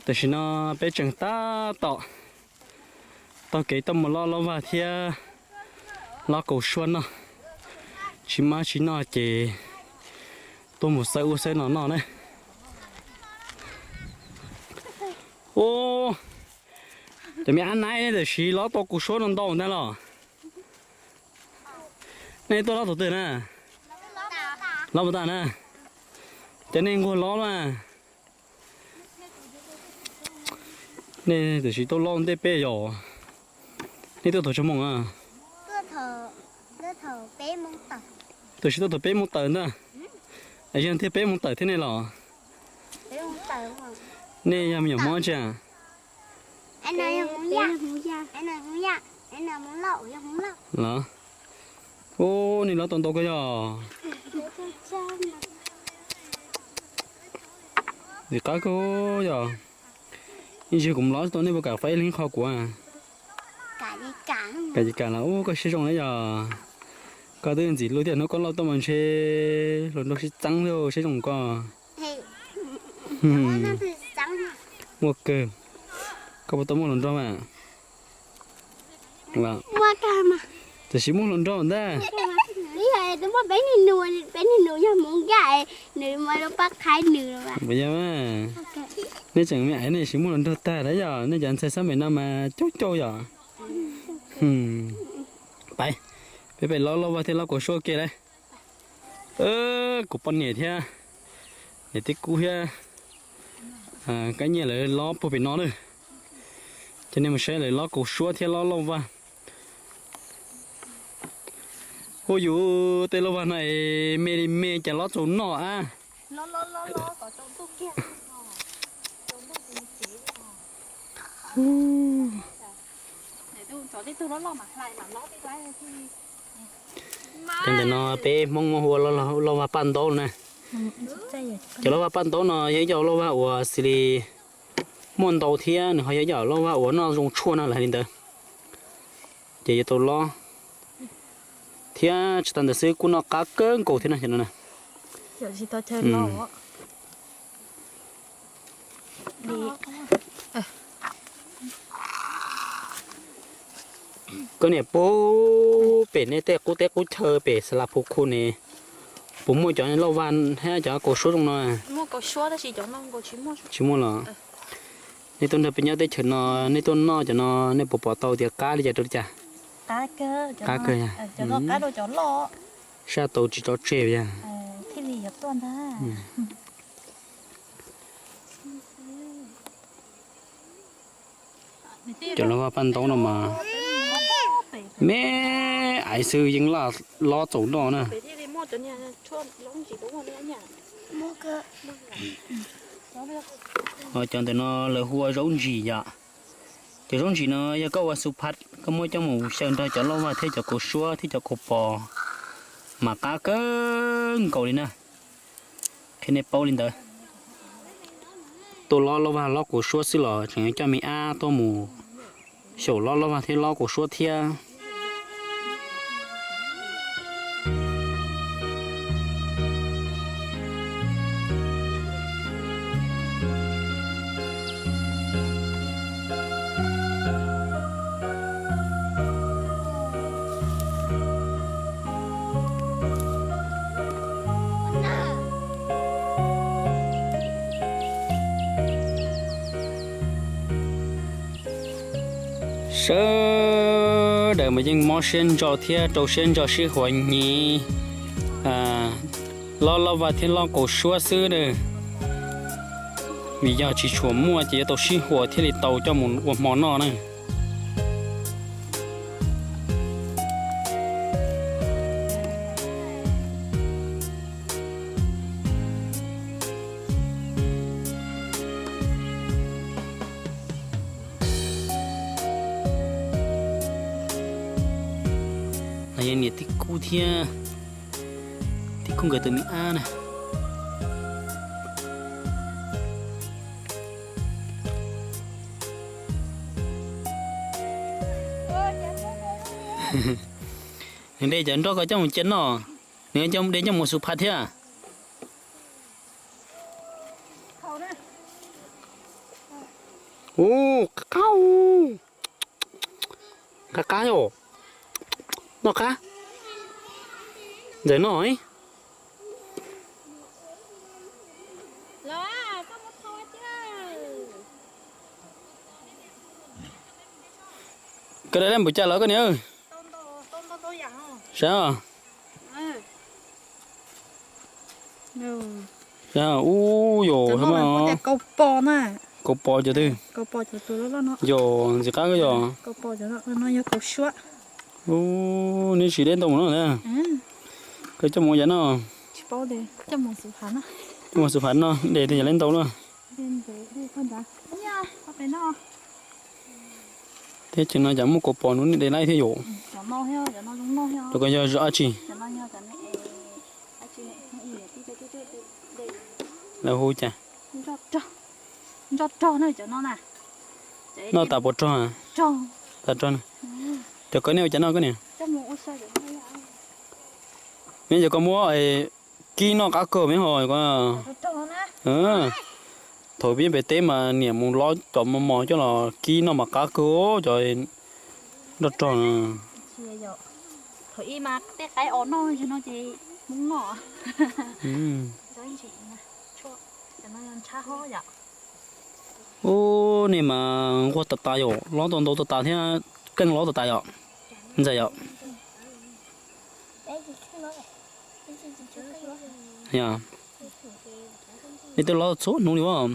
Tam sim no peb tseem tab tom taug kev tuaj mus lob lauj vag thiab lob kaus suab noj. Tsis muaj tsis noj ces tuaj mus xawb ub xawb no noj na. Ub, cov me ab naib ne, tam sim lob tau kaus suab no ntau ntag los. Nej tuaj lob thaum twg na? Lob puas tas na? Cov nej nquag lob na. Nej tam sim tuaj lob ntej peb yog, nej tuaj thaum tsawg moos a? Tam sim tuaj thaum peb moos tawm ntag. Yog tiag peb moos tawm thiab nej los? Nej yog me nyuam Hmoob tsi a? Los, ub, nej lob tau ntau kawg yog. Ntxim qab kawg yog. Ib ntsis kuv mus lob tau nej puas kam faib ib leeg qho kuv? Kam ces kam los ub, koj siab zoo na yog. Koj twb ntxim hlub thiab, hnub koj loj tuaj mas ntshe hluas nraug sib txeeb thiab siab zoo koj. Muaj kawg. Koj puas tau muaj hluas nraug mas? Tam sim muaj hluas nraug ntag. Peb niag nus yog Hmoob Nkaj, nws mas pab qhaib nws. Puas yog? Nej tseem me aiv nej sim muaj hluas nraug tag lawm yog, nej cov ntxhais xab pem no mas coob coob yog. Pais, peb pem lob lauj vag thiab lob kaus suab ke lawm. Kuv poj niam thiab niam tij kub thiab Kab Nyiaj lawv lob puag pem no na. Ces nej mus saib lawv lob kaus suab thiab lob lauj vag. Ua yus tej lauj vag no es me li me cas lob txaus noj a. Cov ntawm no peb Hmoob muab hu ua lauj vag paj ntaub na. Cov lauj vag paj ntaub no yog ib co lauj vag uas xws li muaj ntau thiab nws ho yog ib co lauj vag uas noj zoo tshuaj no lawm li ntawd. Ces yuav tau lob thiab tsis tas ntawd xwb kuj noj qab kawg nkaus thiab no. Koj niam, puag pem nej tej qub teb qub chaw pem Xalas Phu Khu ne, puas muaj cov lauj vag thiab cov kaus suab zoo no? Tsis muaj los? Nej tuaj nrog peb nyob teb chaws no, nej tuaj noj cov no, nej puas pom tau tias qab li cas rau li cas? Qab kawg. Saj tau tsis tso tseg yog. Cov lauj vag paj ntaub no mas me aiv xwb yeej laj lob txaus noj na. Cov ntawm no lawv hu ua zaub ntsim yom. Cov zaub ntsim no yog koj ua xu phaj, koj muab coj mus xyaw nrog cov lauj vag thiab cov kaus suab thiab cov kaus pos mas qab kawg nkaus li na. Qhia nej paub li ntawd. Tuaj lob lauj vag lob kaus suab xwb los tseem coj me ab tuaj mus xyaum lob lauj vag thiab lob kaus suab thiab. Sawv daws mas yeej mob siab ntso thiab rau siab ntso sib huas nyiv lob lauj vag thiab lob kaus suab xwb na. Vim yog tsis tshua muaj ces yuav tau sib huas thiaj li tau coj mus ua hmo noj na. No yog niam tij Kub thiab tij Kub nkawd tus me ab na. Nws de cov nroj ko coj mus cia noj, nws de coj mus xu phaj thiab. Ub, qab qab, qab qab yom. Noj qab. Ntxawm noj. Koj dai lab npaum cas los koj niam? Sav. Ub, yog kaus pos cov twg? Yog ntxim qab kawg yog. Ub, neb tsis deb ntau mus no na. Koj coj mus ua yam no. Coj mus xu phav no, de tej yam li ntau na. Teb chaws no cas muaj kaus pos nub nej de laib thiab yom. Rau koj yog dab tsi? Lawv hu cas? Noj tas puas rog? Tas rog. Cov koj nej ua cas noj koj niam? Neb cov koj muab kib noj qab kawg me ho. Thaum peb pem teb mas niam mus lob cov mos mos coj los kib noj mas qab kawg cov nroj rog. Ub, nej mas nquag tas tas yom, lob tau ntau tas tas thiab, keej lob tas tas yom. Ntxawm yom. Nej twb lob txhua hnub li as.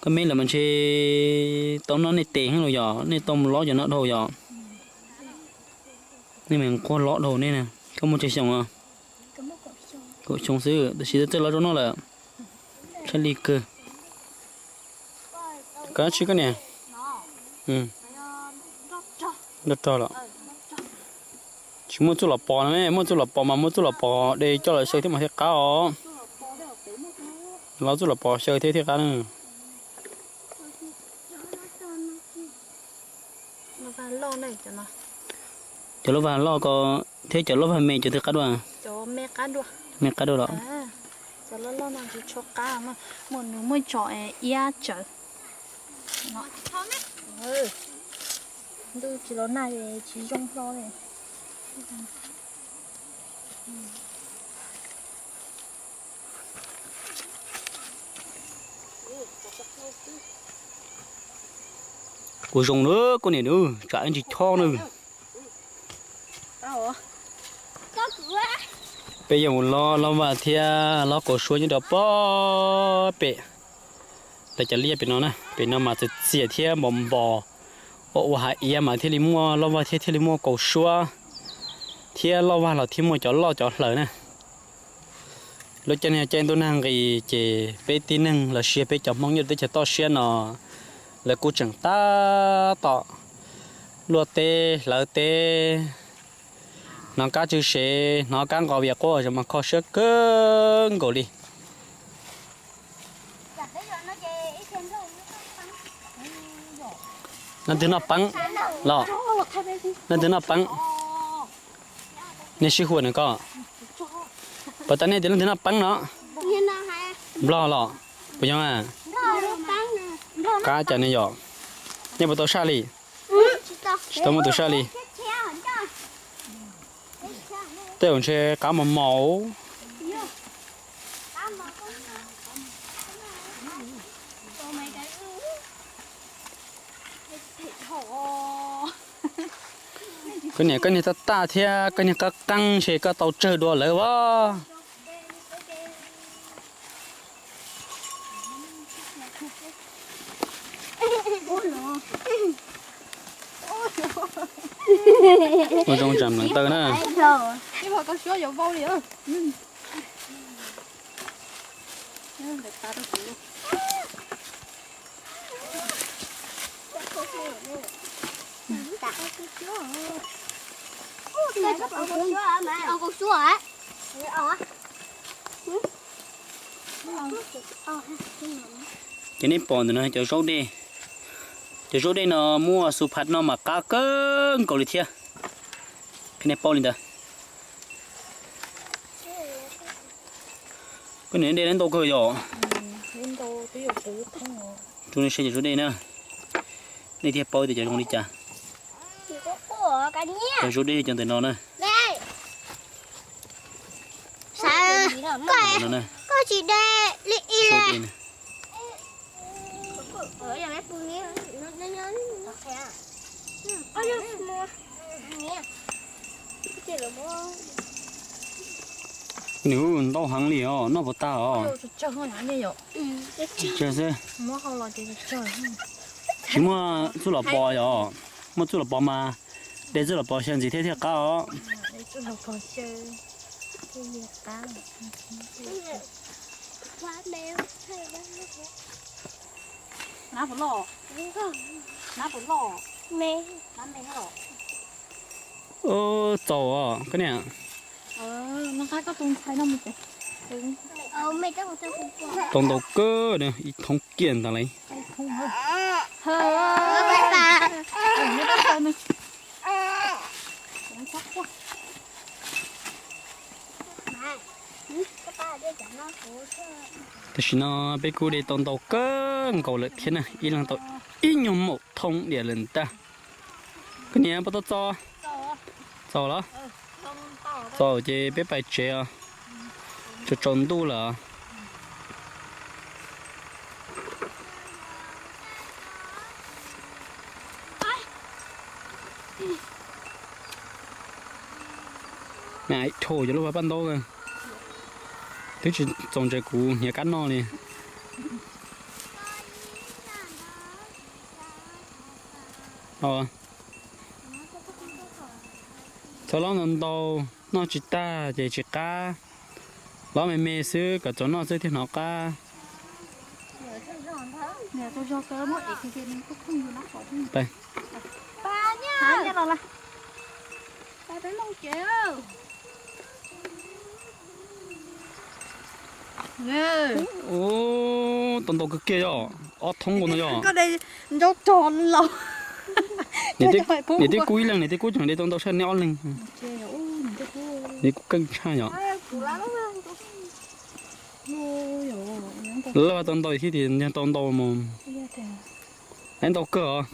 Koj me lawm mas ntshe tau noj nej tes heev los yom, nej tau mus lob cov no dhau yom. Nej mas nquag lob dhau nej na. Koj muaj tsawg xyoo? Kaum xyoo xwb, tab sis txawj lob zaub noj lawm. Tshaj li kawg. Koj dab tsi koj niam? Nroj rog los? Tsis muaj txuj los pos no, muaj txuj los pos mas muaj txuj los pos de coj los xyaw thiab mas thiaj qab os. Los txuj los pos xyaw thiab thiaj qab na. Cov lauj vag loj ko thiab cov lauj vag me cov twg qab dua? Me qab dua los? Muaj nws muaj tso iab tsawv. Ntuj tsis los nag tsis zoo hlo li. Kuv zoo na koj niam na, tsam ib ntsis chob na. Peb yuav mus lob lauj vag thiab lob kaus suab nyob rau pob pem. Lawv cov liaj pem no na, pem no mas txias txias thiab npos npos, ua ua hav iav mas thiaj li muaj lauj vag thiab thiaj li muaj kaus suab, thiab lauj vag los thiaj muaj cov loj cov hlaws na. Lub caij no caij ntuj nag nqis ces peb tib neeg los sis peb cov Hmoob nyob teb chaws toj siab no lawv kuj tseem tab tom luaj teb hlawv teb, hnov kab tsw sev, hnov kab nqos vias quaj mas kho siab kawg nkaus li. Leej twg noj peeb los? Leej twg noj peeb? Nej sib hu ntawm ko. Puas tas nej tias leej twg noj peeb no? Nplog los? Puas yog? Qab cas ne yom? Nej puas tau saj li? Tsis tau muaj tus saj li. Tej zaum ntshe qab mos mos. Koj niam, koj niag taj taj thiab koj niag qab qeeb ntshe koj tau tsawg dua lawv as. Ua zoo tsam mleev taw na. Ces nej pom ntawm no cov zaub dej, cov zaub dej no muaj xu phav no mas qab kawg nkaus li thiab. Nej paub li ntawd. Koj niam, dej ntau kawg yom. Rub nej saib cov zub dej na, nej thiaj paub tias cov zoo li cas. Cov zub dej cov ntawm no na. Koj tsis de li ib. Nws ntau heev li os, noj puas tag os. Tsawg xwb. Tsis muaj txuj los pos yom, muaj txuj los pos mas de txuj los pos xyaw ntxiv thiab thiaj qab os. Txaus os koj niam. Tau ntau kawg, ib thoob kiag ntag lauj. Tam sim no peb kuj de tau ntau kawg nkaus lawm thiab na, ib leeg tau ib nyuag maum thoob diam lawm ntag. Koj niam puas tau txaus? Txaus los? Txaus ces peb pais tsev os. Tsaus tsaus ntuj lawm. Dhau cov lub paj ntaub, twb tsis txaus ntshai kuv hniav kab noj li. Txhob lob ntau ntau, noj tsis tag ces tsis qab. Lob me me xwb kom txaus noj xwb thiaj hnov qab. Ub, tau ntau kawg kiag yom, ob thoob nkaus no yom. Niam twb kub ib leeg, niam twb kub tseem de tau ntau tshaj nej ob leeg. Niam kub keej tshaj yom. Lawv tau ntau thiab tias tau ntau mus. Lawv ntau kawg os.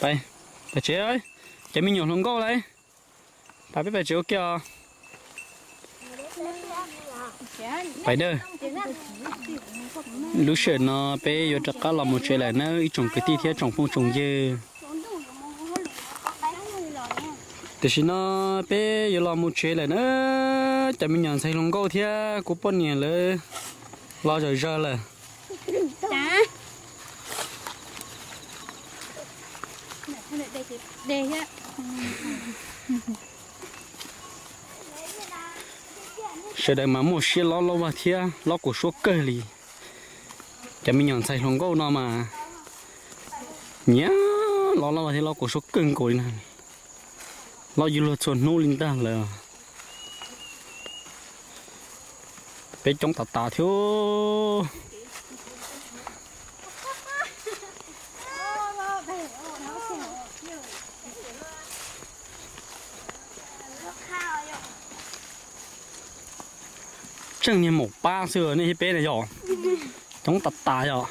Pais, pais tsev, cov me nyuam hluas nkauj lauj. Pais peb pais tsev ua ke os. Pais na. Lub sij hawm no peb yuav rov qab los mus tsev lawm nawb ib tsoom kwv tij thiab tsoom phooj tsoom ywg. Tam sim no peb yuav los mus tsev lawm na, cov me nyuam ntxhais hluas nkauj thiab kuv poj niam lawv los zom zaws lawm. Sawv daws mas muaj siab lob loj vag thiab lob kuv suab kawg li. Cov me nyuam ntxhais hluas nkauj no mas nyiam lob loj vag thiab lob kuv suab kawg nkaus li na. Lob yuav luag txhua hnub li ntag lawm. Peb coob tas tas thiab. Tseem niag maum pab xwb nej thiab peb na yom. Coob tas tas yom.